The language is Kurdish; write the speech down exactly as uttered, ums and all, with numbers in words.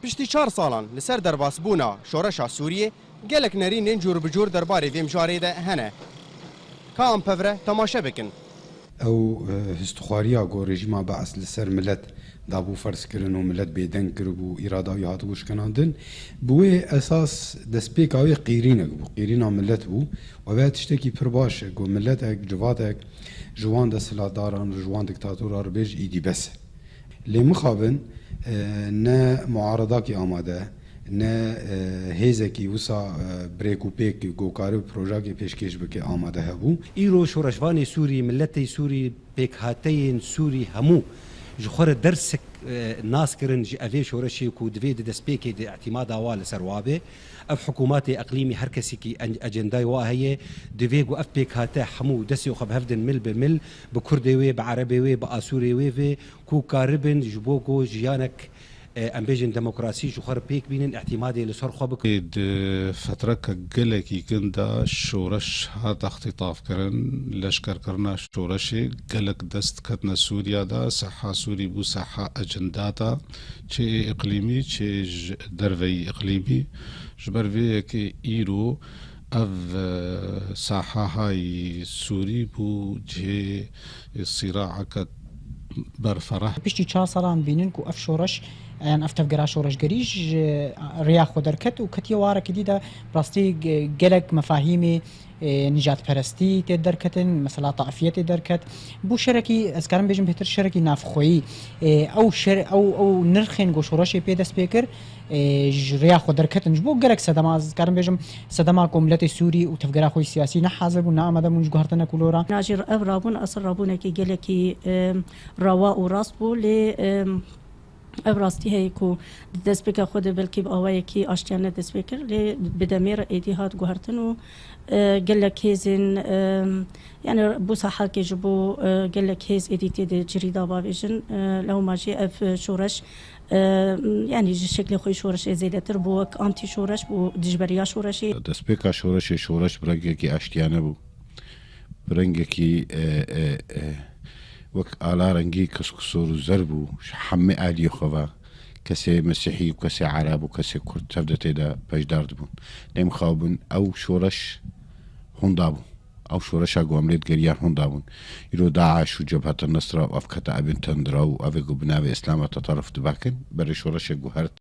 Piştî çar salan li ser derbasbûna şoreşa Sûriyê, gelek nerînên cûr bi cûr derbarê vê mijarê de hene. Ka em pevre temaşe bikin. Ew, e, histixwariya ku rejîma Bees li ser milet dabû ferz kirin û milet bêdeng kiribû, îrada wî hatibû şikinandin, bi wê esas destpêka wê qîrînek bû, qîrîna milet bû. Û ev tiştekî pir baş e ku miletek, civatek ji wan desthilatdaran, ji wan diktatora re bêje îdî bes e. Lê mixabin, e, ne muaredakî amade, ne, e, hêzekî wisa, e, bi rêk û pêk ku karib projeyekê pêşkêş bike amade hebû. Îro şoreşvanê Sûrî, miletê Sûrî, pêkhateyên Sûrî hemû ji xwe re dersek, e, nas kirin ji evê şoreşê ku divê di destpêkê de îtîmada wa li ser wa be. Ev hikûmatê eqlîmî her kesekî en-, ecendayê wa heye, divê ku ev pêkhate hemû destê xwe bi hev din mil bi mil, bi Kurdê wê, bi Erebê wê, bi Asûrê wê vê, ku karibin ji bo ku jiyanek, e, em bêjin demokrasî ji xwe re pêk bînin, îtîmadê li ser xwe bikin. Di fetreke gelekî kin de şoreş hat extîtafkirin, leşkerkirina şoreşê gelek dest ketine Sûriya de, seha Sûrî bû seha ecindata, çi ê îqlîmî, çi ji derveyî îqlîmî. Ji ber vê yekê îro ev, e, saha hay Sûrî bû cihê sîraeke berfereh. Piştî çar salan bînin ku ev şoreş, yan ev tevgera şoreşgerî ji rêya xwe derket û ketiye warekî dî de, bi rastî ge-, gelek mefahîmê, e, nijadperestî tê derketin, mesela taifiyetê derket. Bû şerekî, ez karim bêjim bêhtir şerekî navxweyî. E, ew şer-, ew, ew nirxên ku şoreşê pê dest pê kir, e, ji rêya xwe derketin. Ji bo gelek sedema, ez karim bêjim, sedema ku miletê Sûrî û tevgera xwe yî siyasî ne hazir bûn, ne amade bûn ji guhertina kulora. Na jî ev rabûn, esil rabûnekî gelekî, e, rawa û rast bû, lê, e, ev rastî heye ku di destpêka xwe de belkî bi awayekî aştiyane dest pê kir, lê bi demê re êdî hat guhertin û, e, gelek hêzên, e, yani bû saha ke ji bo, e, gelek hêz êdî tê de cirî da bavêjin. E, lewma jî ev şoreş, e, yani ji şeklê xwe şoreşê zêdetir bû wek antî şoreş, bû dijberiya şoreşê. Destpêka şoreşê, şoreş bi rengekî aştiyane bû. Bi rengekî, e, e, e, wek ala rengî kiskusor û zer bû, ji hemî aliyê xwe ve, kesê Mesîhî û kesê Ereb û kesê Kurd tev de tê de beşdar dibûn. Lê mixabin ew şoreş hûn dabû. Ew şoreşa ku em lê digeriyan hûn dabûn. Îro DAIŞ û Cebhet el Nusra û ev kete evên tundra û evê ku bi navê Îslama Tetarif dibakin, berê şoreşê guhert